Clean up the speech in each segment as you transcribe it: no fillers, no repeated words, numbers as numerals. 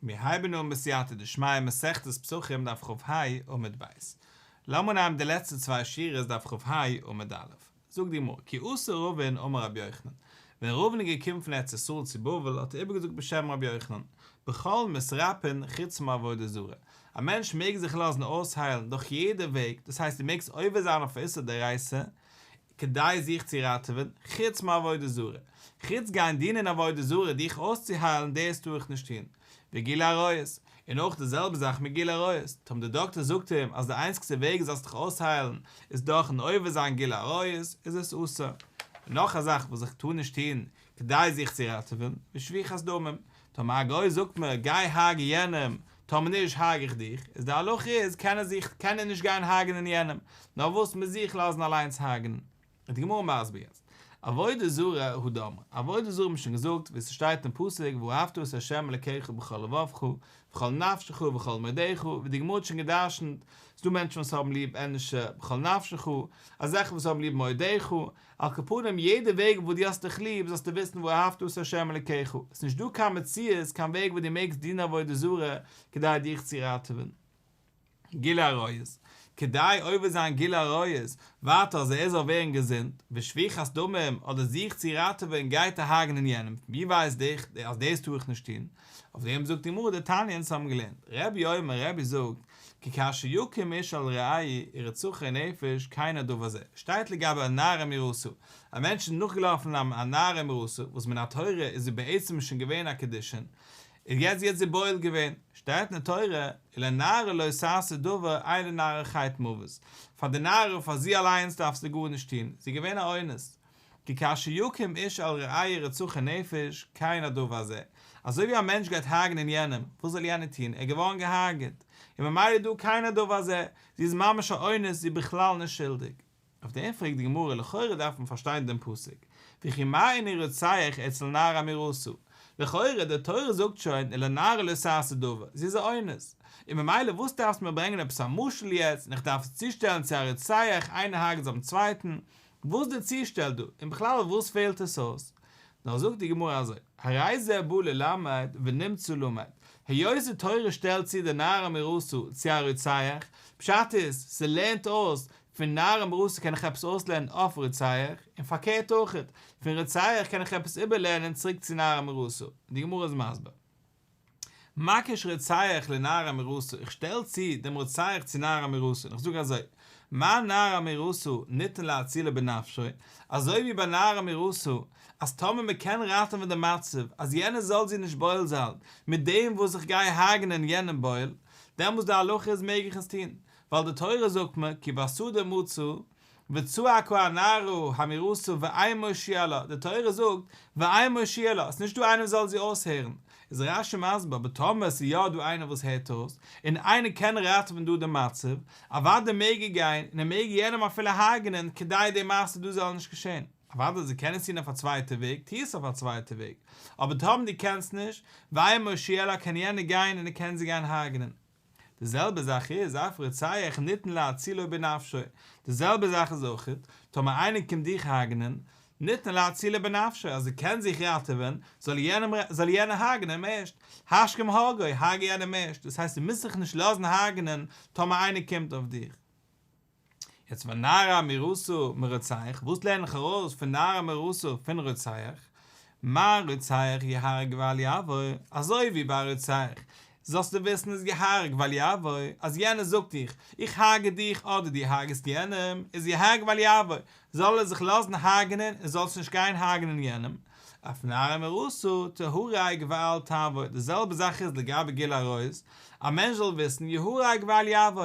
מיר הייבן אן בסייעתא דשמיא מסכת פסחים דף כ"ה עמוד ב'. לאמיר נעמען די לעצטע צוויי שורות דף כ"ה עמוד א'. זאגט די גמרא, כי אתא רבין אמר רבי יוחנן, ווען רבין איז געקומען פון ארץ ישראל צו בבל האט ער איבערגעזאגט בשם רבי יוחנן, בכל מתרפאין חוץ מעבודה זרה, א מענטש מעג זיך לאזן אויסהיילן דורך יעדע וועג, דאס הייסט דו מעגסט עובר זיין אויף איסור דאורייתא, כדי זיך צו ראטעווען, חוץ מעבודה זרה. חוץ גיין דינען עבודה זרה דיך אויסצוהיילן דאס טאר איך נישט טון. וגילוי עריות. און אויך די זעלבע זאך מיט גילוי עריות. טאמער די דאקטער זאגט אים אז די איינציגסטע וועג זאלסט דיך אויסהיילן איז דורכן עובר זיין גילוי עריות, איז עס אסור. און נאך א זאך וואס איך טאר נישט טון כדי זיך צו ראטעווען, ושפיכת דמים. טאמער א גוי זאגט מיר גיי הרג'ע יענעם, טאמער נישט הרג' איך דיך, איז די הלכה איז קען ער זיך קען ער נישט גיין הרג'נען יענעם, נאר וואס מוז זיך לאזן אליינס הרג'נען. איז די גמרא מסביר יעצט, עבודה זרה הא דאמרי, עבודה זרה האט מען שוין געזאגט ווי ס'שטייט אין פסוק ואהבת את ה' אלקיך בכל לבבך ובכל נפשך ובכל מאודך, ווי די גמרא האט שוין גע'דרש'נט, ס'דא מענטשן וואס האבן ליב ענדערש בכל נפשך, אזעלכע וואס האבן ליב מאודך, על כל פנים יעדע וועג וואס דו האסט דיך ליב זאלסטו וויסן ואהבת את ה' אלקיך, עס איז נישט דא קיין מציאות קיין וועג וואס דו מעגסט דינען עבודה זרה כדי דיך צו ראטעווען. גילוי עריות, כדי עובר זיין גילוי עריות ווייטער אז ער זאל ווערן געזונט, ושפיכת דמים אדער זיך צו ראטעווען גייט ער הרג'נען יענעם, ווי ווייסט איך אז דאס טאר איך נישט טון? אויף דעם זאגט די גמרא דתניא אונז האבן געלערנט, רבי אומר רבי זאגט, כי כאשר יקום איש על רעהו ורצחו נפש כן הדבר הזה, שטייט לגבי א נערה המאורסה, א מענטש איז נאכגעלאפן א נערה המאורסה וואס מן התורה איז זי בעצם שוין געווען א קידושין, און יעצט זי האט זי בועל געווען, שטייט אין די תורה, ולנערה לא תעשה דבר אין לנערה חטא מוות, פאר די נערה פאר זי אליינס דארף זי גארנישט טון, זי איז געווען א אונס, כי כאשר יקום איש על רעהו ורצחו נפש, כן הדבר הזה, אזוי ווי א מענטש גייט הרג'נען יענעם, וואס זאל יענער טון, ער איז געווארן געהארגעט, און ממילא דא כן הדבר הזה, זי איז ממש א אונס, זי איז בכלל נישט שולדיג. אויף דעם פרעגט די גמרא, לכאורה דארף מען פארשטיין דעם פסוק, וכי מה ענין רוצח אצל נערה המאורסה, לכאורה די תורה זאגט שוין ולנערה לא תעשה דבר, זי איז א אונס, און ממילא וואס דארפסטו מיר ברענגען עפעס א משל יעצט און איך דארף עס צושטעלן צו א רוצח, איינער הרג'ט זיך דעם צווייטן, וואס די צושטעל דא? און בכלל וואס פעלט עס אויס? נאר זאגט די גמרא אזוי, הרי זה בא ללמד ונמצא למד, היות די תורה שטעלט צו די נערה המאורסה צו א רוצח, פשט איז, ס'לערנט אויס, פון נערה המאורסה קען איך עפעס אויסלערנען אויף רוצח, און פארקערט אויכעט, פון רוצח קען איך עפעס איבערלערנען צוריק צו נערה המאורסה, און די גמרא איז מסביר. מקיש רוצח לנערה המאורסה, איך שטעל צו דעם רוצח צו נערה המאורסה און איך זאג אזוי, מה נערה המאורסה ניתן להצילו בנפשו, אזוי ווי ביי נערה המאורסה, אז טאמער מען קען ראטעווען די מצב אז יענער זאל זי נישט בועל זיין מיט דעם וואס איך גיי הרג'נען יענעם בועל, דעמאלס די הלכה איז מעג איך עס טון, ווייל די תורה זאגט מיר כי בשדה מצא וצעקה הנערה המאורסה ואין מושיע לה, די תורה זאגט ואין מושיע לה, עס איז נישט דא איינער וואס זאל זי אויסהערן, איז רש"י מסביר אבער טאמער עס איז יא דא איינער וואס הערט אויס, און איינער קען ראטעווען דא די מצב, אוודאי מעג ער גיין, און ער מעג יענעם אפילו הרג'נען כדי די מעשה דא זאל נישט געשען, אוודאי זיי קענען עס טון אויף א צווייטע וועג, טו עס אויף א צווייטע וועג, אבער טאמער דו קענסט נישט, ואין מושיע לה קען יענער גיין און ער קען זי גיין הרג'נען. די זעלבע זאך איז אף רוצח ניתן להצילו בנפשו, די זעלבע זאך איז אויך טאמער איינער קומט דיך הרג'נען, ניתן להצילו בנפשו, אז ער קען זיך ראטעווען, זאל יענעם זאל יענער הרג'נען אים ערשט, השכם הרגו, הרג' יענעם ערשט, דאס הייסט דו מוזט זיך נישט לאזן הרג'נען טאמער איינער קומט אויף דיך. יעצט ונערה המאורסה מרוצח, וואס לערן איך ארויס פון נערה המאורסה פון רוצח? מה רוצח יהרג ואל יעבור, אזוי ווי ביי רוצח, זאלסטו וויסן איז יהרג ואל יעבור, אז יענער זאגט דיך, איך הרג'ע דיך אדער דו הרג'סט יענעם, איז יהרג ואל יעבור, זאל ער זיך לאזן הרג'נען און זאלסט נישט גיין הרג'נען יענעם. אף נערה המאורסה תהרג ואל תעבור, די זעלבע זאך איז לגבי גילוי עריות, א מענטש זאל וויסן יהרג ואל יעבור,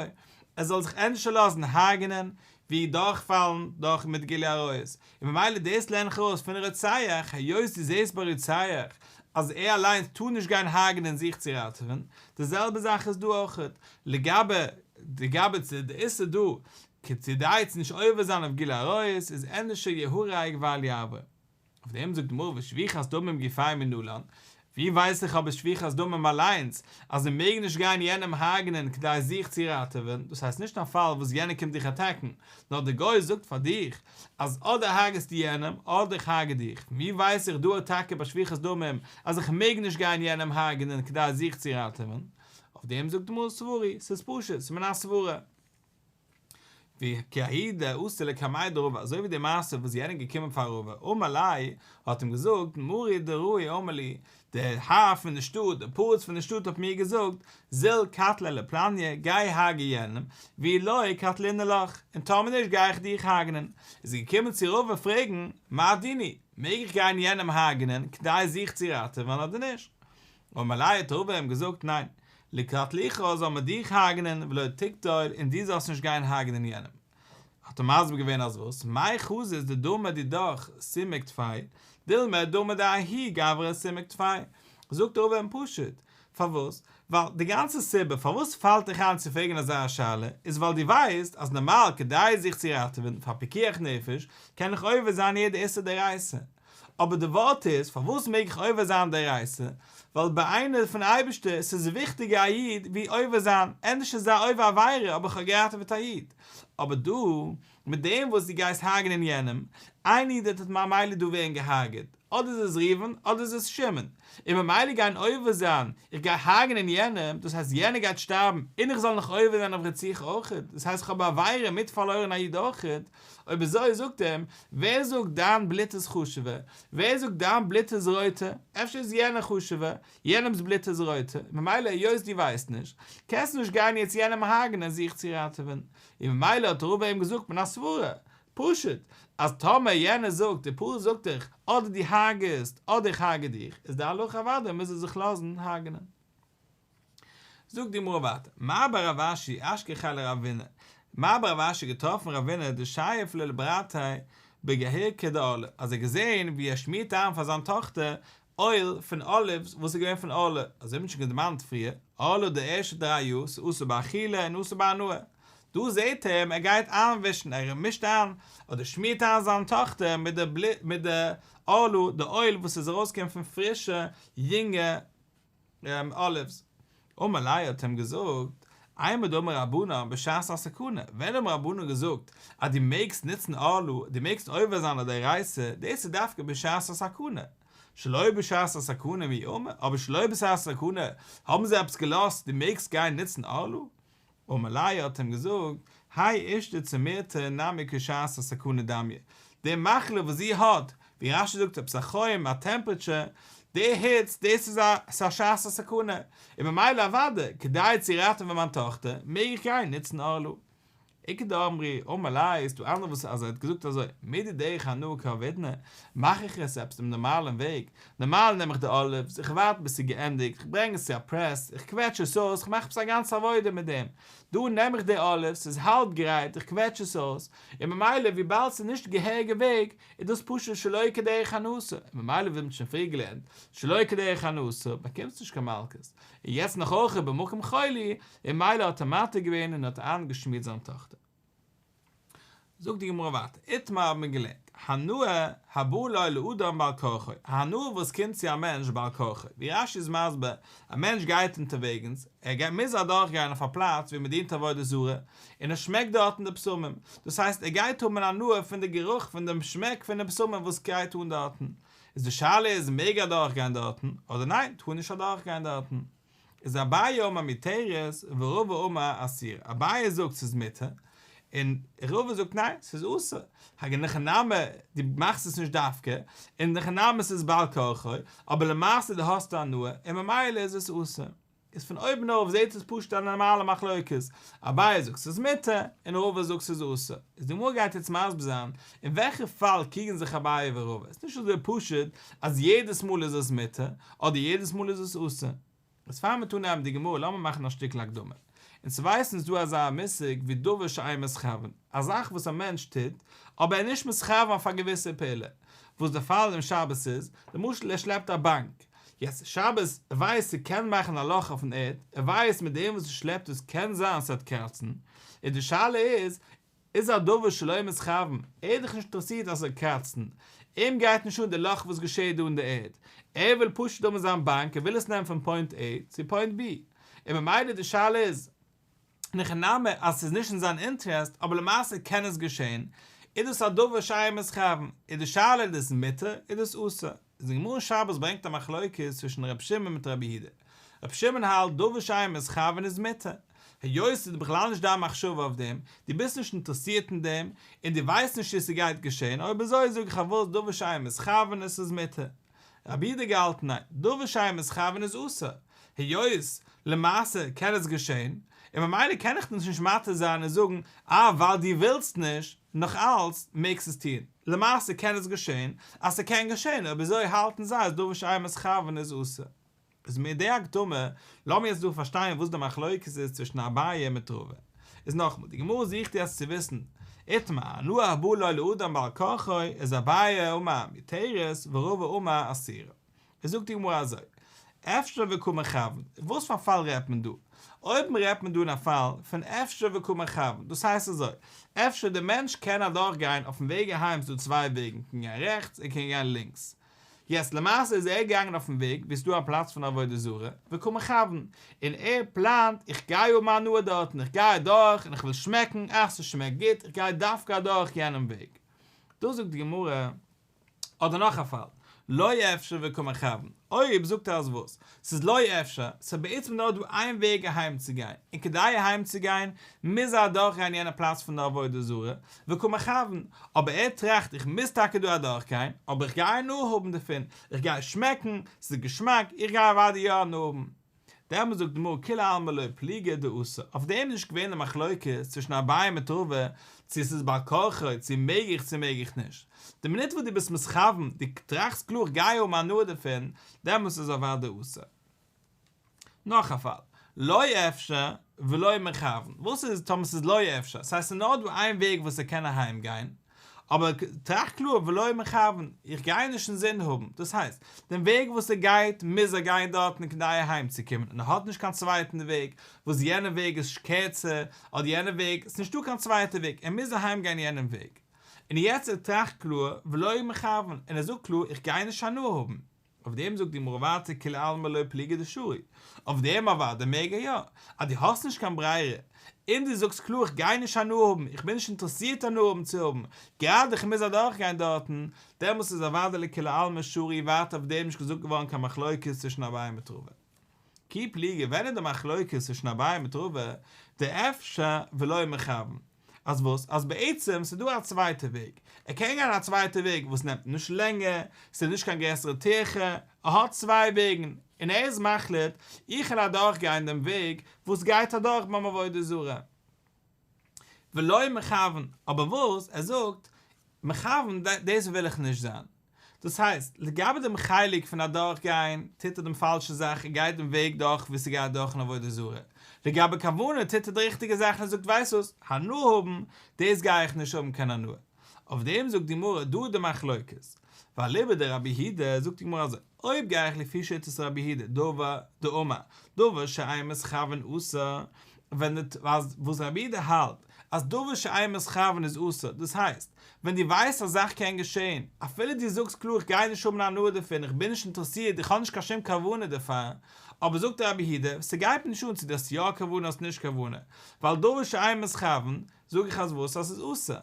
ער זאל זיך ענדערשער לאזן הרג'נען ווי דורכפאלן דורך מיט גילוי עריות, און ממילא דאס לערן איך ארויס פון רוצח, היות דו זעסט ביי רוצח אז ער אליינס טאר נישט גיין הרג'נען זיך צו ראטעווען, די זעלבע זאך איז דא אויכעט לגבי לגבי צו די איסור דא כדי צו נישט עובר זיין אויף גילוי עריות איז ענדערשער יהרג ואל יעבור. אויף דעם זאגט די גמרא ושפיכת דמים גופיה מנלן. ווי ווייס איך אבער שפיכת דמים אליינס אז מען מעג נישט גיין יענעם הרג'נען כדי זיך צו ראטעווען, דאס הייסט נישט א פאל וואס יענער קומט דיך אטעקן, נאר דער גוי זאגט פאר דיך אז אדער הרג'סטו יענעם אדער איך הרג'ע דיך, ווי ווייס איך דא טאקע ביי שפיכת דמים אז איך מעג נישט גיין יענעם הרג'נען כדי זיך צו ראטעווען? אויף דעם זאגט די גמרא סברא היא, ס'איז פשוט, ס'איז מן הסברה. ווי כי ההוא דאתא לקמיה דרבא, אזוי ווי די מעשה וואס יענער איז געקומען פאר רבא, אמר ליה, האט אים געזאגט, מרי דארעא אמר לי, דער האר פון די שטאט, דער פריץ פון די שטאט האט מיר געזאגט, זיל קטליה לפלניא, גיי הרג'ע יענעם, ואי לא קטלינא לך, און טאמער נישט גיי איך דיך הרג'נען. איז ער געקומען צו רבא פרעגן, מה דיני, מעג איך גיין יענעם הרג'נען כדי זיך צו ראטעווען אדער נישט? אמר ליה האט רבא אים געזאגט ניין, ליקטלוך זאל מען דיך הרג'נען ולא תקטול און דו זאלסט נישט גיין הרג'נען יענעם. האט ער מסביר געווען אז וואס, מאי חזית דדמא דידך סומק טפי, דילמא דמא דההוא גברא סומק טפי. זאגט רבא אים פשוט, פארוואס? ווייל די גאנצע סיבה פארוואס פאלט דיך איין צו פרעגן אזא שאלה איז ווייל דו ווייסט אז נארמאל כדי זיך צו ראטעווען פאר פיקוח נפש קען איך עובר זיין יעדע איסור דאורייתא, אבער די ווארט איז, פארוואס מעג איך עובר זיין דאורייתא? ווייל בעיני פון אייבערשטער ס'איז וויכטיגער א איד ווי עובר זיין, ענדערש איז זיי עובר עבירה אבער איך האב געראטעוועט א איד. אבער דא, מיט דעם וואס דו גייסט הרג'נען יענעם, איין איד וועט ממילא דא ווערן געהארגעט, אדער איז עס ראובן אדער איז עס שמעון, און ממילא גיין עובר זיין, איך גיי הרג'נען יענעם, דאס הייסט יענער גייט שטארבן און איך זאל נאך עובר זיין אויף רציחה אויכעט, דאס הייסט איך האב א עבירה מיט פארלוירן א איד אויכעט, אויב אזוי זאגט אים, ווער זאגט דיין בלוט איז חשוב'ער? ווער זאגט דיין בלוט איז רויטער? אפשר איז יענער חשוב'ער, יענעמ'ס בלוט איז רויטער, ממילא היות דו ווייסט נישט, קענסטו נישט גיין יעצט יענעם הרג'נען זיך צו ראטעווען. און ממילא האט רבא אים געזאגט מן הסברה, פשוט, אז טאמער יענער זאגט, די פריץ זאגט דיך, אדער דו הרג'סט, אדער איך הרג'ע דיך, איז די הלכה אוודאי מוז ער זיך לאזן הרג'נען. זאגט די גמרא ווייטער, מר בר רב אשי אשכחיה לרבינא, מר בר רב אשי האט געטראפן רבינא דשייף ליה לברתיה בגהרקא דערלה, אז ער האט געזען ווי ער שמירט איין פאר זיין טאכטער אויל פון אליווס וואס איז געווען פון ערלה, אזוי האט מען שוין דערמאנט פריער, ערלה די ערשטע דריי יאר ס'איז אסור באכילה און אסור בהנאה, דא זעט ער אים ער גייט איינווישן ער מישט איין אדער שמירט איין זיין טאכטער מיט די מיט די ערלה די אויל וואס איז ארויסגעקומען פון פרישע יונגע אליווס. אמר ליה האט אים געזאגט, אימר דאמור רבנן בשעת הסכנה, ווען האבן רבנן געזאגט אז דו מעגסט נוצן ערלה, דו מעגסט עובר זיין א דאורייתא, דאס איז דווקא בשעת הסכנה, שלא בשעת הסכנה מי אמור, אבער שלא בשעת הסכנה האבן זיי עפעס געלאזט דו מעגסט גיין נוצן ערלה? אמר ליה האט אים געזאגט, האי אישתא צומירתא נמי כשעת הסכנה דמיא, די מחלה וואס זי האט, ווי רש"י זאגט עפעס א חום, א טעמפרעטשער, די היץ, דאס איז א, ס'איז א שעת הסכנה, און ממילא אוודאי, כדי צו ראטעווען מיין טאכטער, מעג איך גיין נוצן ערלה. איכא דאמרי, אמר ליה, איז דא אנדערע וואס אז ער האט געזאגט אזוי, מידי דרך הנאה קא עבידנא, מאך איך עס עפעס דעם נארמאלן וועג, נארמאל נעם איך די אליווס, איך ווארט ביז ס'איז געענדיגט, איך ברענג עס צו א פרעס, איך קוועטש עס אויס, איך מאך עפעס א גאנצע עבודה מיט דעם. דא נעם איך די אליווס, ס'איז האלב גרייט, איך קוועטש עס אויס, און ממילא וויבאלד ס'איז נישט געהעריגע וועג, איז דאס פשוט שלא כדרך הנאתה, און ממילא ווי מ'האט שוין פריער געלערנט, שלא כדרך הנאתה, באקומסטו נישט קיין מלקות. און יעצט נאך אויך במקום חולי, און ממילא האט ער מתיר געווען און האט איינגעשמירט זיין טאכטער. זאגט די גמרא ווייטער, איתמר האט מען געלערנט, הנאה הבאה לו לאדם בעל כרחו, א הנאה וואס קומט צו א מענטש בעל כרחו, ווי רש"י איז מסביר, א מענטש גייט אונטערוועגנס, ער גייט מוז אדורך גיין אויף א פלאץ ווי מען דינט עבודה זרה, און עס שמעקט דארטן די בשמים, דאס הייסט ער גייט האבן הנאה פון די גערוך פון דעם שמעק פון די בשמים וואס גייט אן דארטן, איז די שאלה איז מעג ער אדורך גיין דארטן, אדער ניין טאר נישט אדורך גיין דארטן. איז אביי אמר מותרת ורבא אמר אסורה, אביי זאגט ס'איז מותר, און רבא זאגט ניין ס'איז אסור, אין הכי נמי דו מאכסט עס נישט דווקא, אין הכי נמי ס'איז בעל כרחו, אבער למעשה דו האסט הנאה און ממילא איז עס אסור. איז פון אויבן אויף זעהט עס פשוט א נארמאלע מחלוקת, אביי זאגט ס'איז מותר און רבא זאגט ס'איז אסור, איז די גמרא גייט יעצט מסביר זיין אין וועלכע פאל קריגן זיך אביי ורבא, עס איז נישט אזוי פשוט אז יעדעס מאל איז עס מותר אדער יעדעס מאל איז עס אסור. איז פאר מיר אנהייבן די גמרא לאמיר מאכן א שטיקל הקדמה. אונז ווייסן ס'איז דא אזא מושג ווי דבר שאין מתכוון, א זאך וואס א מענטש טוט אבער ער איז נישט מתכוון אויף א געוויסע פעולה, וואס די פאל אום שבת איז, למשל ער שלעפט א באנק, יעצט שבת, ער ווייסט ס'קען מאכן א לאך אויפן ערד, ער ווייסט מיט דעם וואס ער שלעפט עס קען זיין ס'וועט קראצן, און די שאלה איז, איז א דבר שלא מתכוון, ער איז דאך נישט אינטערעסירט אז ס'זאל קראצן, אים גייט נישט אן די לאך וואס געשעהט דא אין די ערד, ער וויל פשוט האבן זיין באנק, ער וויל עס נעמען פון פוינט עי צו פוינט בי, און ממילא די שאלה איז, אין הכי נמי אז ס'איז נישט אין זיין אינטערעסט אבער למעשה קען עס געשעהן, איז דאס א דבר שאין מתכוין, איז די שאלה איז דאס מותר איז דאס אסור, איז די גמרא אין שבת ברענגט א מחלוקת צווישן ר' שמעון מיט ר' יהודה, ר' שמעון האלט דבר שאין מתכוין איז מותר, היות ס'איז בכלל נישט דיין מחשבה אויף דעם, דו ביסט נישט אינטערעסירט אין דעם, און דו ווייסט נישט צו ס'גייט געשעהן, אויב אזוי זאג איך אז וואס דבר שאין מתכוין עס איז מותר. רבי יהודה געהאלטן ניין, דבר שאין מתכוין איז אסור, היות למעשה קען עס געשען, און ממילא קען איך דאס נישט מתיר זיין און זאגן אה ווייל דו ווילסט נישט, נאך אלץ מעגסט עס טון, למעשה קען עס געשען, אז ס'קען געשען אויב אזוי האלטן זיי אז דבר שאין מתכוין איז אסור. איז מיט די הקדמה, לאמיר יעצט דא פארשטיין וואס די מחלוקת איז צווישן אביי מיט רבא. איז נאכמאל, די גמרא זוכט יעצט צו וויסן, איתמר, הנאה הבאה לו לאדם בעל כרחו, איז אביי אמר מותרת ורבא אמר אסורה. איז זאגט די גמרא אזוי, אפשר וקא מכוון, וואס פאר פאל רעדט מען דא? אויב מען רעדט מען דא אין א פאל פון אפשר וקא מכוון, דאס הייסט אזוי, אפשר די מענטש קען אדורך גיין אויפן וועג אהיים ס'דא צוויי וועגן, קען גיין רעכטס און קען גיין לינקס, יעצט למעשה איז ער געגאנגען אויפן וועג ווי ס'דא א פלאץ פון עבודה זרה, וקא מכוון, און ער פלאנט איך גיי האבן הנאה דארטן, איך גיי אדורך און איך וויל שמעקן, אה ס'שמעקט גוט, איך גיי דווקא אדורך יענעם וועג. דא זאגט די גמרא, אדער נאך א פאל, לא אפשר וקא מכוון, אויב זאגט ער אז וואס? ס'איז לא אפשר, ס'איז בעצם נאר דא איין וועג אהיים צו גיין, און כדי אהיים צו גיין מוז ער אדורך גיין יענע פלאץ פון די עבודה זרה, וקא מכוון, אבער ער טראכט איך מוז טאקע דא אדורך גיין, אבער איך גיי הנאה האבן דערפון, איך גיי שמעקן, ס'איז געשמאק, איך גיי אוודאי יא הנאה האבן. דעמאלס זאגט די גמרא כולי עלמא לא פליגי דאסור, אויף דעם איז נישט געווען די מחלוקת צווישן אביי מיט רבא צו עס איז בעל כרחו, צו מעג איך צו מעג איך נישט. די מינוט וואס דו ביסט מתכוון, דו טראכסט קלאר איך גיי האבן הנאה דערפון, דעמאלס איז אוודאי אסור. נאך א פאל, לא אפשר ולא מכוון, וואס איז טאמער ס'איז לא אפשר, ס'הייסט ס'איז נאר דא איין וועג וואס ער קען אהיים גיין, אבער טראכט קלאר ולא מכוון, איך גיי נישט אינזין האבן, דאס הייסט, דעם וועג וואס ער גייט מוז ער גיין דארטן כדי אהיים צו קומען, און ער האט נישט קיין צווייטן וועג, וואס יענע וועג איז קערצער, אדער יענע וועג, ס'איז נישטא קיין צווייטע וועג, ער מוז אהיים גיין יענעם וועג. און יעצט ער טראכט קלאר ולא מכוון, און ער זאגט קלאר איך גיי נישט הנאה האבן. אויף דעם זאגט די גמרא ווייטער כולי עלמא לא פליגי דשרי, אויף דעם אוודאי מעג ער יא, אז דו האסט נישט קיין ברירה, און דו זאגסט קלאר איך גיי נישט הנאה האבן, איך בין נישט אינטערעסירט הנאה האבן צו האבן, גראדע איך מוז אדורך גיין דארטן, דעמאלס איז אוודאי לכולי עלמא שרי ווייטער אויף דעם נישט געזאגט געווארן קיין מחלוקת צווישן אביי מיט רבא. כי פליגי ווען איז די מחלוקת צווישן אביי מיט רבא, דאפשר ולא מכוון, אז וואס? אז בעצם ס'איז דא א צווייטע וועג, ער קען גיין א צווייטע וועג וואס נעמט נישט לענגער, ס'איז נישט קיין גרעסערע טירחה, ער האט צוויי וועגן, און ער איז מחליט, איך וועל אדורך גיין דעם וועג וואס גייט אדורך ביים עבודה זרה. ולא מכוון, אבער וואס? ער זאגט, מכוון דאס וויל איך נישט זיין. דאס הייסט, לגבי דעם חלק פון אדורך גיין, טוט ער דעם פאלשע זאך, ער גייט דעם וועג דורך וואו ס'גייט דורכן עבודה זרה. לגבי כוונה טוט ער די ריכטיגע זאך און ער זאגט ווייסט וואס, הנאה האבן, דאס גיי איך נישט האבן קיין הנאה. אויף דעם זאגט די גמרא, דא איז די מחלוקת. ואליבא דרבי יהודה, זאגט די גמרא אזוי, אויב גיי איך לפי שיטת רבי יהודה, דבר דאמר, דבר שאין מתכוון אסור, ווען די, וואס רבי יהודה האלט, אז דבר שאין מתכוון איז אסור, דאס הייסט, ווען דו ווייסט א זאך קען געשען, אפילו דו זאגסט קלאר איך גיי נישט האבן הנאה דערפון, איך בין נישט אינטערעסירט, איך האב נישט קיין שום כוונה דערפאר, אבער זאגט רבי יהודה, ס'גייט מיר נישט אן צו דו האסט יא כוונה האסט נישט כוונה, ווייל דבר שאין מתכוון, זאג איך אז וואס? אז ס'איז אסור.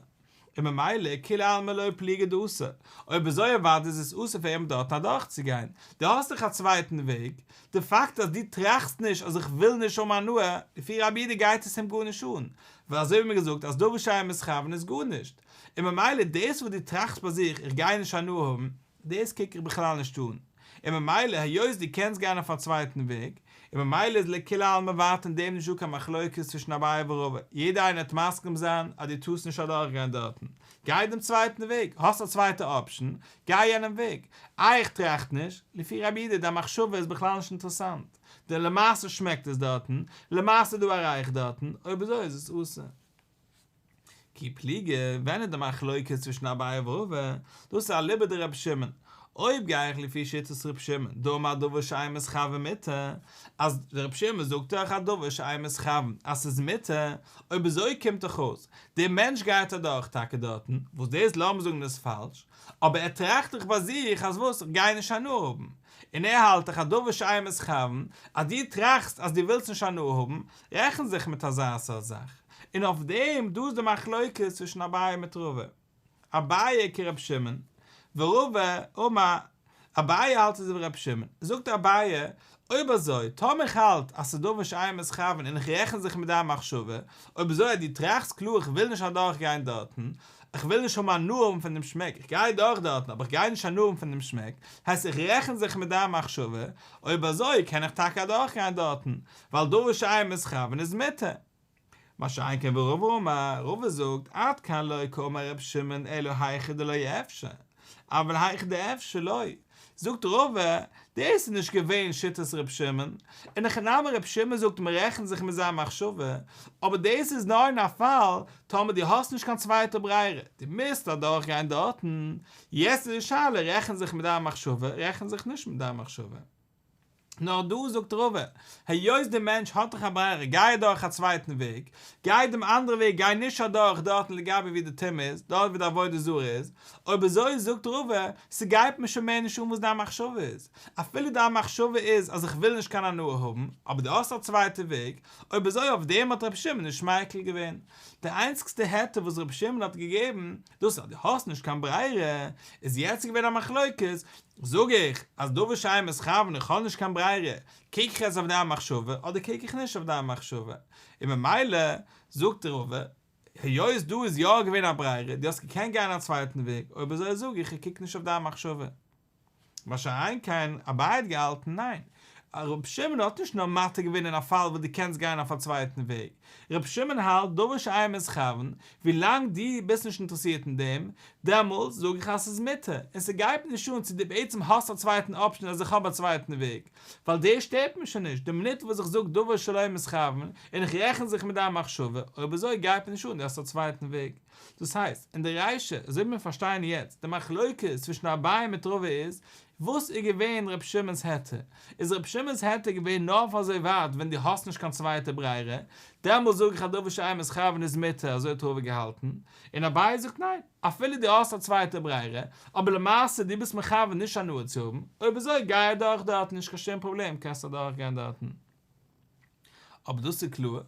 און ממילא כולי עלמא לא פליגי דאסור, אויב אזוי אוודאי איז עס אסור פאר אים דארטן אדורכצוגיין, דו האסט דאך א צווייטן וועג, די פאקט אז דו טראכסט נישט אז איך וויל נישט האבן הנאה, לפי רבי יהודה גייט עס אים גארנישט אן, ווייל אזוי ווי מיר געזאגט אז דבר שאין מתכוון איז גארנישט, און ממילא דאס וואס דו טראכסט ביי זיך איך גיי נישט הנאה האבן, דאס קוק איך בכלל נישט אן, און ממילא היות דו קענסט גיין אויף א צווייטן וועג, און ממילא איז לכולי עלמא ווייטער אין דעם נישטא קיין מחלוקת צווישן אביי ורבא, יעדער איינער וועט מסכים זיין אז דו טארסט נישט אדורכגיין דארטן, גיי דעם צווייטן וועג, האסט א צווייטע option, גיי יענעם וועג, איי איך טראכט נישט, לפי רבי יהודה דיין מחשבה איז בכלל נישט אינטערעסאנט, דען למעשה שמעקט עס דארטן, למעשה איז דא א ריח דארטן, אויב אזוי איז עס אסור. כי פליגי, ווען איז די מחלוקת צווישן אביי ורבא? דאס איז אליבא דרבי שמעון. אויב גיי איך לפי שיטת ר' שמעון, דאמר דבר שאין מתכוין מותר, אז ר' שמעון זאגט דאך א דבר שאין מתכוין אז ס'איז מותר, אויב אזוי קומט דאך אויס, דער מענטש גייט אדורך טאקע דארטן, וואס דאס לאמיר זאגן איז פאלש, אבער ער טראכט דאך ביי זיך אז וואס, איך גיי נישט הנאה האבן, און ער האלט דאך א דבר שאין מתכוין, אז דו טראכסט אז דו ווילסט נישט הנאה האבן, רעכן זיך מיט אזא סארט זאך, און אויף דעם, דא איז די מחלוקת צווישן אביי מיט רבא. אביי כר' שמעון, ורבא אמר, אביי האלט אזוי ווי ר' שמעון, זאגט אביי, אויב אזוי, טאמער איך האלט אז ס'איז דבר שאין מתכוין און איך רעכן זיך מיט דיין מחשבה, אויב אזוי אז דו טראכסט קלאר איך וויל נישט אדורך גיין דארטן, איך וויל נישט האבן הנאה האבן פון דעם שמעק, איך גיי אדורך דארטן אבער איך גיי נישט הנאה האבן פון דעם שמעק, הייסט איך רעכן זיך מיט דיין מחשבה, אויב אזוי קען איך טאקע אדורך גיין דארטן, ווייל דבר שאין מתכוין איז מותר. מה שאין כן ורבא אמר, רבא זאגט, עד כאן לא קאמר ר' שמעון אלא היכא דלא אפשר, אבל היכא דאפשר לא. זאגט רבא, דאס איז נישט געווען שיטת ר' שמעון, אין הכי נמי ר' שמעון זאגט מען רעכנט זיך מיט זיין מחשבה, אבער דאס איז נאר אין א פאל טאמער דו האסט נישט קיין צווייטע ברירה, דו מוזט אדורך גיין דארטן, יעצט איז די שאלה רעכן זיך מיט דיין מחשבה, רעכן זיך נישט מיט דיין מחשבה. נאר דא זאגט רבא, היות דער מענטש האט דאך א ברירה, גיי אדורך א צווייטן וועג, גיי דעם אנדערע וועג, גיי נישט אדורך דארטן לגבי ווי די טומאה איז, דארט ווי די עבודה זרה איז, אויב אזוי זאגט רבא, ס'גייט מיר שוין מער נישט אן וואס דיין מחשבה איז, אפילו דיין מחשבה איז אז איך וויל נישט קיין הנאה האבן, אבער דו האסט א צווייטע וועג, אויב אזוי אויף דעם האט רבי שמעון נישט מיקל געווען. די איינציגסטע היתר וואס רבי שמעון האט געגעבן, דאס אז דו האסט נישט קיין ברירה, איז יעצט געווען א מחלוקת, זאג איך אז דבר שאין מתכוין איך האב נישט קיין ברירה, קוק איך יעצט אויף דיין מחשבה אדער קוק איך נישט אויף דיין מחשבה? און ממילא זאגט רבא, היות דא איז יא געווען א ברירה, דו האסט געקענט גיין א צווייטן וועג, אויב אזוי זאג איך איך קוק נישט אויף דיין מחשבה. מה שאין כן אביי האט געהאלטן ניין, ר' שמעון האט נישט נאר מתיר געווען אין א פאל וואס דו קענסט גיין אויף א צווייטן וועג, ר' שמעון האלט דבר שאין מתכוין, ווילאנג דו ביסט נישט אינטערעסירט אין דעם, דעמאלטס זאג איך אז ס'איז מותר, און ס'גייט מיר נישט אן צו דו בעצם האסט א צווייטן option אז איך האב א צווייטן וועג, ווייל דאס שטערט מיר שוין נישט, די מינוט וואס איך זאג דבר שלא מתכוין, און איך רעכן זיך מיט דיין מחשבה, אויב אזוי גייט מיר נישט אן דו האסט א צווייטן וועג. דאס הייסט, אין די רישא, אזוי ווי מיר פארשטייען יעצט, די מחלוקת צווישן אביי מיט רבא איז, וואס איז געווען ר' שמעון'ס היתר? איז ר' שמעון'ס היתר געווען נאר אויף אזוי ווייט ווען דו האסט נישט קיין צווייטע ברירה, דעמאלס זאג איך אז דבר שאין מתכוין איז מותר, אזוי האט רבא געהאלטן, און אביי זאגט ניין, אפילו דו האסט א צווייטע ברירה, אבער למעשה דו ביסט מכוון נישט הנאה צו האבן, אויב אזוי גיי אדורך דארטן נישט קיין שום פראבלעם קענסט אדורך גיין דארטן. אבער דאס איז קלאר,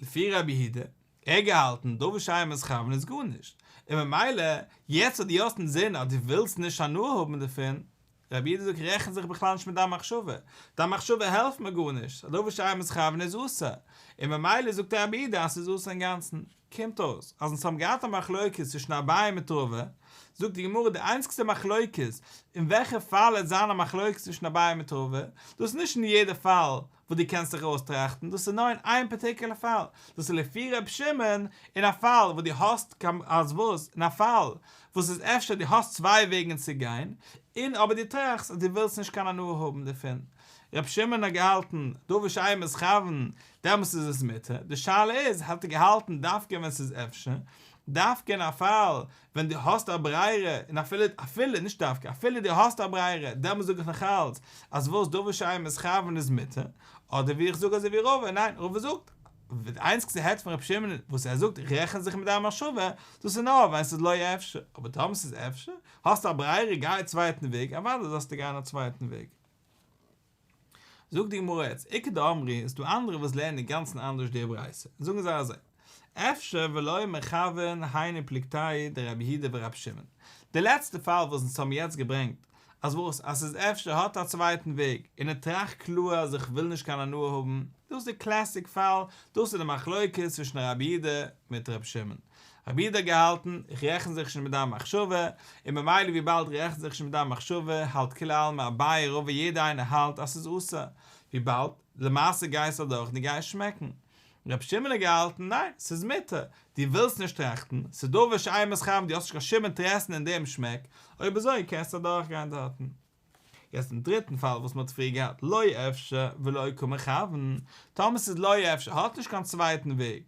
לפי רבי יהודה, ער האט געהאלטן דבר שאין מתכוין איז גארנישט, און ממילא יעצט אז דו האסט אינזין אז דו ווילסט נישט הנאה האבן דערפון, רבי יהודה זאגט רעכן זיך בכלל נישט מיט דיין מחשבה, דיין מחשבה העלפט מיר גארנישט, א דבר שאין מתכוין איז אסור, און ממילא זאגט רבי יהודה אז ס'איז אסור אינגאנצן. קומט אויס אז אונז האבן געהאט א מחלוקת צווישן אביי מיט רבא, זאגט די גמרא די איינציגסטע מחלוקת אין וועלכע פאל עט זיין א מחלוקת צווישן אביי מיט רבא, דאס איז נישט אין יעדע פאל וואס דו קענסט זיך אויסטראכטן, דאס איז נאר אין איין particular פאל, דאס איז לפי ר' שמעון, אין א פאל וואס דו האסט אז וואס, אין א פאל וואס איז אפשר דו האסט צוויי וועגן צו גיין, און אבער דו טראכסט אז דו ווילסט נישט קיין הנאה האבן דערפון. ר' שמעון האט געהאלטן, דבר שאין מתכוין, דעמאלס איז עס מותר, די שאלה איז, האט ער געהאלטן דווקא ווען ס'איז אפשר, דווקא אין א פאל ווען דו האסט א ברירה, און אפילו, אפילו, נישט דווקא, אפילו דו האסט א ברירה, דעמאלס זאג איך נאכאלץ אז וואס דבר שאין מתכוין איז מותר, אדער ווי איך זאג אזוי ווי רבא, ניין, רבא זאגט, די איינציגסטע היתר פון רבי שמעון וואס ער זאגט איך רעכן זיך מיט דיין מחשבה, דאס איז נאר ווען ס'איז לא אפשר, אבער טאמער ס'איז אפשר, האסטו א ברירה גיי א צווייטן וועג, אוודאי זאלסטו גיין א צווייטן וועג. זאגט די גמרא יעצט, איכא דאמרי, איז דא אנדערע וואס לערנען אינגאנצן אנדערש די ברייתא, זאגן זיי אזוי, אפשר ולא מכוון היינו פלוגתייהו דרבי יהודה ורבי שמעון, די לעצטע פאל וואס אונז האבן יעצט געברענגט, אז וואס, אז ס'איז אפשר האט א צווייטן וועג, און ער טראכט קלאר אז איך וויל נישט קיין הנאה האבן, דאס איז די classic פאל, דאס איז די מחלוקת צווישן רבי יהודה מיט רבי שמעון, רבי יהודה האט געהאלטן, איך רעכן זיך נישט מיט דיין מחשבה, און ממילא וויבאלד איך רעכן זיך נישט מיט דיין מחשבה, האלט כולי עלמא אביי רבא יעדער איינער האלט אז ס'איז אסור, וויבאלד למעשה גייסט אדורך און דו גייסט שמעקן. רבי שמעון האט געהאלטן, ניין, ס'איז מותר, דו ווילסט נישט טראכטן, ס'איז דבר שאין מתכוין דו האסט נישט קיין שום אינטערעסן אין דעם שמעק, אויב אזוי קענסטו אדורכגיין דארטן. יעצט אין דריטן פאל וואס מ'האט פריער געהאט לא אפשר ולא קא מכוון, טאמער ס'איז לא אפשר האט נישט קיין צווייטן וועג,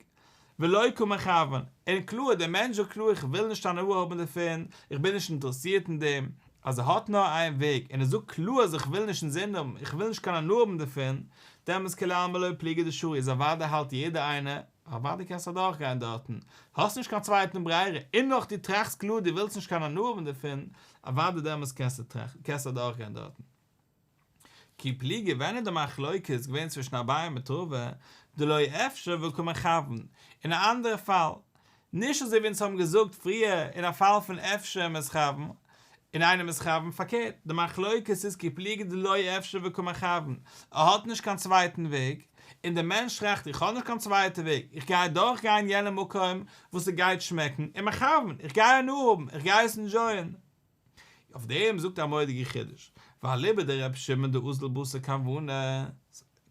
ולא קא מכוון, און קלאר דער מענטש זאגט קלאר איך וויל נישט הנאה האבן דערפון, איך בין נישט אינטערעסירט אין דעם, אז ער האט נאר איין וועג און ער זאגט קלאר אז איך וויל נישט אינזין האבן, איך וויל נישט קיין הנאה האבן דערפון, דעמאלטס כולי עלמא לא פליגי דשרי איז אוודאי האלט יעדער איינער, אוודאי קענסטו אדורך גיין דארטן, האסט נישט קיין צווייטן ברירה, און נאך דו טראכסט קלאר דו ווילסט נישט קיין הנאה האבן דערפון, אוודאי דעמאלטס קענסטו קענסטו אדורך גיין דארטן. כי פליגי ווען איז די מחלוקת געווען צווישן אביי מיט רבא, דלא אפשר וקא מכוון, אין א אנדערע פאל, נישט אזוי ווי אונז האבן געזאגט פריער אין א פאל פון אפשר מתכוון און אינו מתכוון, פארקערט, די מחלוקת איז כי פליגי דלא אפשר וקא מכוון, ער האט נישט קיין צווייטן וועג, און דער מענטש טראכט איך האב נישט קיין צווייטע וועג, איך גיי אדורך גיין יענע מקום וואס ס'גייט שמעקן, און מכוון, איך גיי הנאה האבן, איך גיי עס enjoy ען. אויף דעם זאגט א מורא'דיגע חידוש, ואליבא דר' שמעון דאזיל בתר כוונה,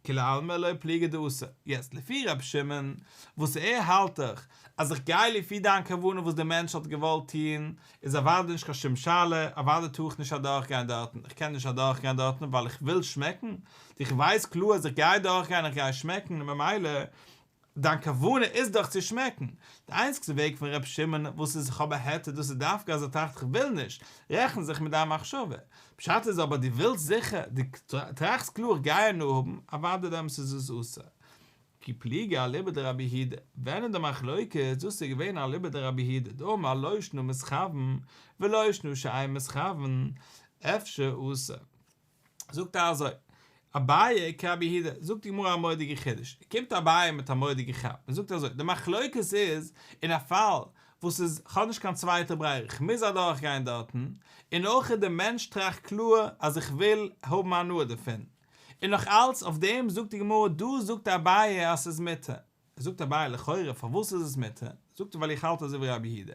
כולי עלמא לא פליגי דאסור. יעצט לפי ר' שמעון, וואס ער האלט דאך אז איך גיי לפי דיין כוונה וואס דער מענטש האט געוואלט טון, איז אוודאי נישט קיין שום שאלה, אוודאי טאר איך נישט אדורכגיין דארטן, איך קען נישט אדורכגיין דארטן ווייל איך וויל שמעקן, איך ווייס קלאר אז איך גיי דורכגיין איך גיי שמעקן, ממילא דיין כוונה איז דאך צו שמעקן. די איינציגסטע וועג פון ר' שמעון וואס איז איך האב א היתר דאס איז דווקא אז ער טראכט איך וויל נישט, רעכן זיך מיט דיין מחשבה. פשט איז אבער דו ווילסט זיכער, דו טראכסט קלאר איך גיי הנאה האבן, אוודאי דעמאלטס איז עס אסור. כי פליגי אליבא דרבי יהודה, ווען איז די מחלוקת, דאס איז געווען אליבא דרבי יהודה, דאמר לא שנא מתכוון ולא שנא שאין מתכוון, אפשר אסור. זאגט ער אזוי, אביי כרבי יהודה, זאגט די גמרא א מורא'דיגע חידוש, קומט אביי מיט א מורא'דיגע כאפ, און זאגט אזוי, די מחלוקת איז אין א פאל וואס איז כ'האב נישט קיין צווייטע ברירה, כ'מוז אדורך גיין דארטן, און אויך די מענטש טראכט קלאר אז איך וויל האבן הנאה דערפון, און נאך אלץ אויף דעם זאגט די גמרא, דא זאגט אביי אז ס'איז מותר. זאגט אביי לכאורה פארוואס איז עס מותר? זאגט ער ווייל איך האלט אזוי ווי רבי יהודה.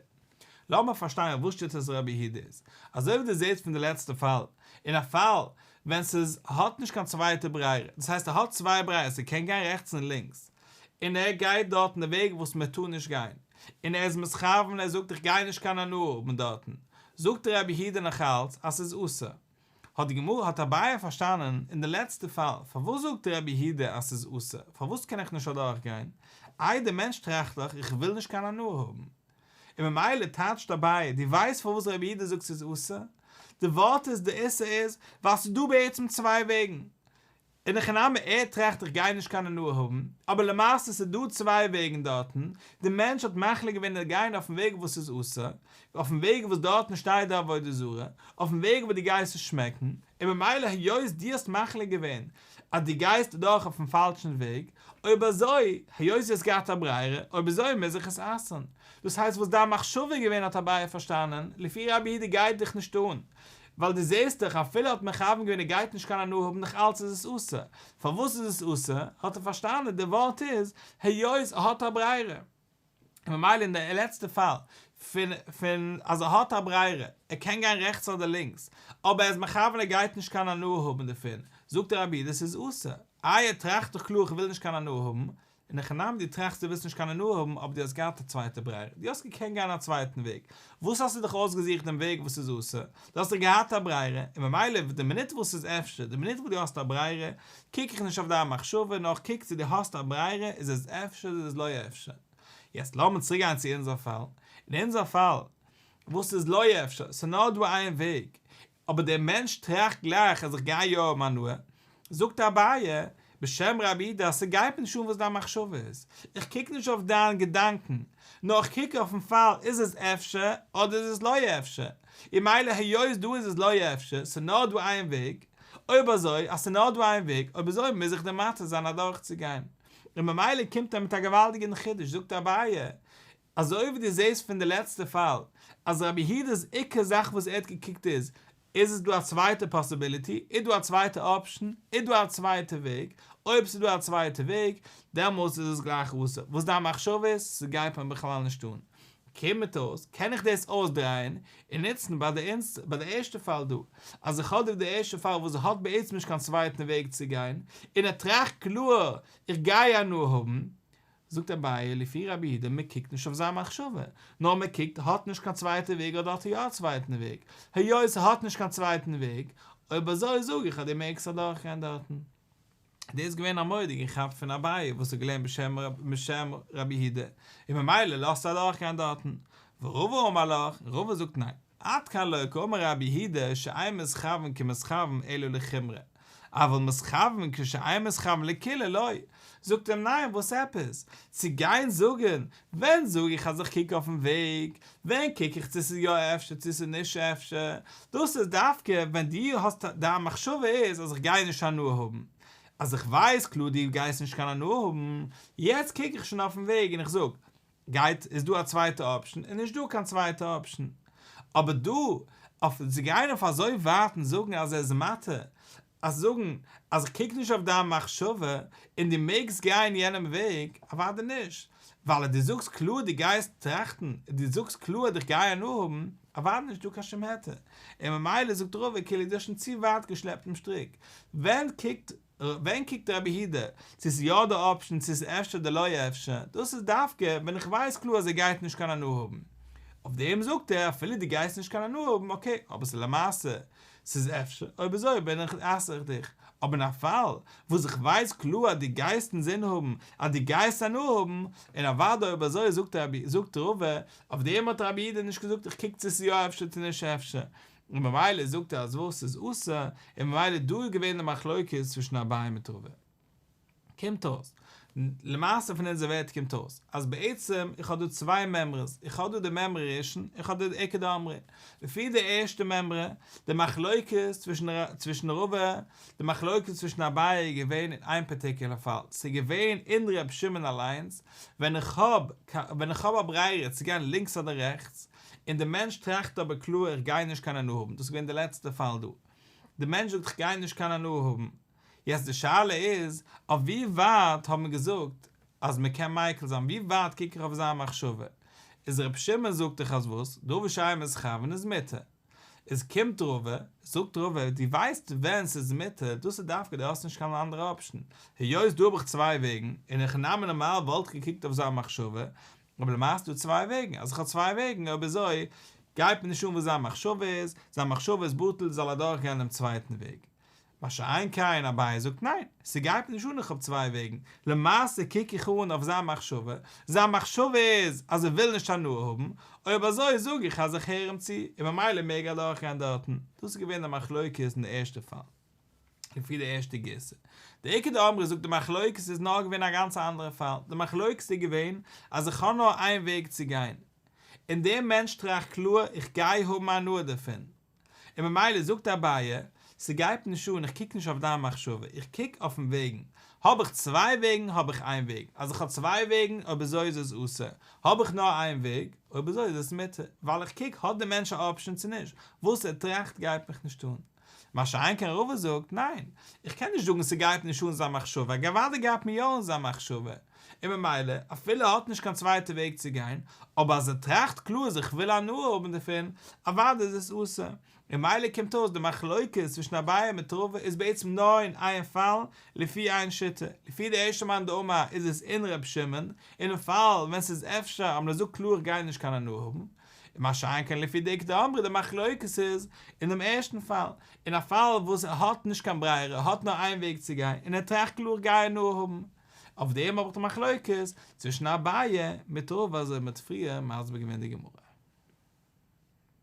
לאמיר פארשטיין וואס שיטת רבי יהודה איז. אזוי ווי דו זעסט פון די לעצטע פאל, אין א פאל ווען ס'איז האט נישט קיין צווייטע ברירה, דאס הייסט ער האט צוויי ברירות ער קען גיין רעכטס און לינקס, און ער גייט דארטן די וועג וואס מען טאר נישט גיין, און ער איז מתכוון ער זאגט איך גיי נישט קיין הנאה האבן דארטן, זאגט רבי יהודה נאכאלץ אז ס'איז אסור. האט די גמרא האט אביי פארשטאנען אין די לעצטע פאל פארוואס זאגט רבי יהודה אז ס'איז אסור פארוואס קען איך נישט אדורך גיין איי די מענטש טראכט דאך איך וויל נישט קיין הנאה האבן און ממילא טייטשט אביי דו ווייסט פארוואס רבי יהודה זאגט ס'איז אסור די ווארט איז די איסור איז ווייל ס'איז דא בעצם צוויי וועגן אין הכי נמי ער טראכט איך גיי נישט קיין הנאה האבן, אבער למעשה ס'איז דא צוויי וועגן דארטן, די מענטש האט מחליט געווען צו גיין אויפן וועג וואס איז אסור, אויפן וועג וואס דארטן שטייט די עבודה זרה, אויפן וועג וואס דו גייסט עס שמעקן, און ממילא היות דו האסט מחליט געווען אז דו גייסט דורך אויפן פאלשן וועג, אויב אזוי, היות דו האסט געהאט א ברירה, אויב אזוי מוז איך עס אסר'ן. דאס הייסט וואס דיין מחשבה איז געווען האט אביי פארשטאנען, לפי רבי יהודה גייט דיך נישט אן, ווייל דו זעסט דאך אפילו האט מכוון געווען ער גייט נישט קיין הנאה האבן נאך אלץ איז עס אסור, פארוואס איז עס אסור? האט ער פארשטאנען די ווארט איז היות ער האט א ברירה, און ממילא אין די לעצטע פאל פון פון אז ער האט א ברירה ער קען גיין רעכטס אדער לינקס אבער ער איז מכוון ער גייט נישט קיין הנאה האבן דערפון, זאגט רבי יהודה ס'איז אסור, איי ער טראכט דאך קלאר איך וויל נישט קיין הנאה האבן, אין הכי נמי דו טראכסט דו ווילסט נישט קיין הנאה האבן אבער דו האסט געהאט א צווייטע ברירה, דו האסט געקענט גיין א צווייטן וועג, וואס האסטו דיך אויסגעזוכט דעם וועג וואס איז אסור? דו האסט דאך געהאט א ברירה, און ממילא די מינוט וואס איז אפשר, די מינוט וואס דו האסט א ברירה, קוק איך נישט אויף דיין מחשבה, נאר איך קוק צו דו האסט א ברירה, איז עס אפשר איז עס לא אפשר. יעצט לאמיר צוריק גיין צו אונזער פאל, אין אונזער פאל וואס איז לא אפשר, ס'איז נאר דא איין וועג, אבער דער מענטש טראכט גלייך אז איך גיי יא האבן הנאה, זאגט אביי, בשם רבי יהודה אז ס'גייט מיר נישט אן וואס דיין מחשבה איז, איך קוק נישט אויף דיין געדאנקען, נאר איך קוק אויפן פאל איז עס אפשר אדער איז עס לא אפשר, און מילא היות דא איז עס לא אפשר, ס'נאר דא איין וועג, אויב אזוי אז ס'נאר דא איין וועג, אויב אזוי מוז איך דיר מתיר זיין אדורכצוגיין. און ממילא קומט ער מיט א געוואלדיגן חידוש, זאגט אביי, אזוי ווי דו זעסט פון די לעצטע פאל אז רבי יהודה'ס עיקר זאך וואס ער האט געקוקט איז, איז עס דא א צווייטע possibility, איז דא א צווייטע option, איז דא א צווייטע וועג, אויב ס'איז דא א צווייטע וועג, דעמאלטס איז עס גלייך אסור, וואס דיין מחשבה איז, ס'גייט מיר בכלל נישט אן. קומט אויס, קען איך דאס אויסדרייען און נוצן ביי די ביי די ערשטע פאל דא, אז איך האב דא די ערשטע פאל וואס ער האט בעצם נישט קיין צווייטן וועג צו גיין, און ער טראכט קלאר איך גיי הנאה האבן, זאגט אביי לפי רבי יהודה מען קוקט נישט אויף זיין מחשבה, נאר מען קוקט האט נישט קיין צווייטע וועג אדער האט ער יא א צווייטן וועג, היות ער האט נישט קיין צווייטן וועג, אויב אזוי זאג איך אז דו מעגסט אדורך גיין דארטן. דאס איז געווען א מורא'דיגע כאפ פון אביי וואס האט געלערנט בשם בשם רבי יהודה, און ממילא לאזט ער אדורך גיין דארטן. ורבא אמר לך, רבא זאגט ניין. עד כאן לא קאמר רבי יהודה שאין מתכוין כמתכוין אלא לחומרא, אבל מתכוין כשאין מתכוין לקולא לא, זאגט אים ניין וואס עפעס? צו גיין זאגן, ווען זאג איך אז איך קוק אויפן וועג? ווען קוק איך צו ס'איז יא אפשר צו ס'איז נישט אפשר? דאס איז דווקא ווען דו האסט דיין מחשבה איז אז איך גיי נישט הנאה האבן, אז איך ווייס קלאר דו גייסט נישט קיין הנאה האבן, יעצט קוק איך שוין אויפן וועג און איך זאג, גייט איז דא א צווייטע אפשן איז נישט דא קיין צווייטע אפשן. אבער דא אויף צו גיין אויף אזוי ווייט און זאגן אז ער איז מתיר אז זאגן אז איך קוק נישט אויף דיין מחשבה און דו מעגסט גיין יענעם וועג, אוודאי נישט, ווייל אז דו זאגסט קלאר דו גייסט טראכטן און דו זאגסט קלאר אז איך גיי הנאה האבן, אוודאי נישט דא קיין שום היתר. און ממילא זאגט רבא כאילו דו האסט שוין צו ווייט געשלעפט דעם שטריק. ווען קוקט ווען קוקט רבי יהודה צו ס'איז יא די אפשן צו ס'איז אפשר די לא אפשר, דאס איז דווקא ווען איך ווייס קלאר אז ער גייט נישט קיין הנאה האבן, אויף דעם זאגט ער אפילו דו גייסט נישט קיין הנאה האבן אקעי אבער ס'איז למעשה ס'איז אפשר, אויב אזוי בין איך אסר איך דיך, אבער אין א פאל וואס איך ווייס קלאר אז דו גייסט אינזין האבן אז דו גייסט הנאה האבן, און אוודאי אויב אזוי זאגט רבי זאגט רבא, אויף דעם האט רבי יהודה נישט געזאגט איך קוק צו ס'איז יא אפשר צו נישט אפשר, און ממילא זאגט ער אז וואס איז אסור, און ממילא דא איז געווען די מחלוקת צווישן אביי מיט רבא. קומט אויס, למעשה פון אונזער ווערטער קומט אויס, אז בעצם איך האב דא צוויי מימרות, איך האב דא די מימרא ראשון, איך האב דא די איכא דאמרי. לפי די ערשטע מימרא, די מחלוקת צווישן צווישן רבא, די מחלוקת צווישן אביי איז געווען אין איין פארטיקולער פאל, ס'איז געווען אין ר' שמעון אליינס, ווען איך האב ווען איך האב א ברירה צו גיין לינקס אדער רעכטס, און די מענטש טראכט אבער קלאר איך גיי נישט קיין הנאה האבן, דאס איז געווען די לעצטע פאל דא, די מענטש זאגט איך גיי נישט קיין הנאה האבן, יעצט די שאלה איז אויף ווי ווייט האט מען געזאגט אז מען קען מיקל זיין, ווי ווייט קוק איך אויף זיין מחשבה, איז ר' שמעון זאגט דאך אז וואס, דבר שאין מתכוין איז מותר, איז קומט רבא, זאגט רבא דו ווייסט ווען ס'איז מותר, דאס איז דווקא דו האסט נישט קיין אנדערע אפשן, היות דא האב איך צוויי וועגן, אין הכי נמי נארמאל וואלט איך געקוקט אויף זיין מחשבה, אבער למעשה איז דא צוויי וועגן, אז איך האב צוויי וועגן אויב אזוי גייט מיר נישט אן וואס זיין מחשבה איז, זיין מחשבה איז בטל זאל ער דורך גיין דעם צווייטן וועג. מה שאין כן אביי זאגט ניין, ס'גייט מיר נישט אן איך האב צוויי וועגן, למעשה קוק איך אן אויף זיין מחשבה, זיין מחשבה איז אז ער וויל נישט הנאה האבן, אויב אזוי זאג איך אז איך הער אים צו, און ממילא מעג ער דורך גיין דארטן, דאס איז געווען די מחלוקת אין די ערשטע פאל. לפי די ערשטע גירסא. די איכא דאמרי זאגט די מחלוקת איז נאר געווען א גאנץ אנדערע פאל, די מחלוקת איז געווען אז איך האב נאר איין וועג צו גיין, און דער מענטש טראכט קלאר איך גיי האבן הנאה דערפון, און ממילא זאגט אביי, ס'גייט נישט אן איך קוק נישט אויף דיין מחשבה, איך קוק אויפן וועגן, האב איך צוויי וועגן האב איך איין וועג, אז איך האב צוויי וועגן אויב אזוי איז עס אסור, האב איך נאר איין וועג, אויב אזוי איז עס מותר, ווייל איך קוק האט דער מענטש א אפשען צו נישט, וואס ער טראכט גייט מיך נישט אן. מה שאין כן רבא זאגט, ניין, איך קען נישט זאגן ס'גייט נישט אן זיין מחשבה, אוודאי גייט מיר יא אן זיין מחשבה, און ממילא, אפילו ער האט נישט קיין צווייטע וועג צו גיין, אבער אז ער טראכט קלאר אז איך וויל הנאה האבן דערפון, אוודאי איז עס אסור. און ממילא קומט אויס די מחלוקת צווישן אביי מיט רבא איז בעצם נאר אין איין פאל, לפי איין שיטה, לפי די ערשטע מאן דאמר איז עס אין ר' שמעון, אינעם פאל ווען ס'איז אפשר אז מען זאגט קלאר איך גיי נישט קיין הנאה האבן, מה שאין כן לפי די איכא דאמרי די מחלוקת איז אין דעם ערשטן פאל, אין א פאל וואס ער האט נישט קיין ברירה ער האט נאר איין וועג צו גיין און ער טראכט קלאר גיי הנאה האבן, אויף דעם האב איך די מחלוקת צווישן אביי מיט רבא אזוי ווי מ'האט פריער מסביר געווען די גמרא.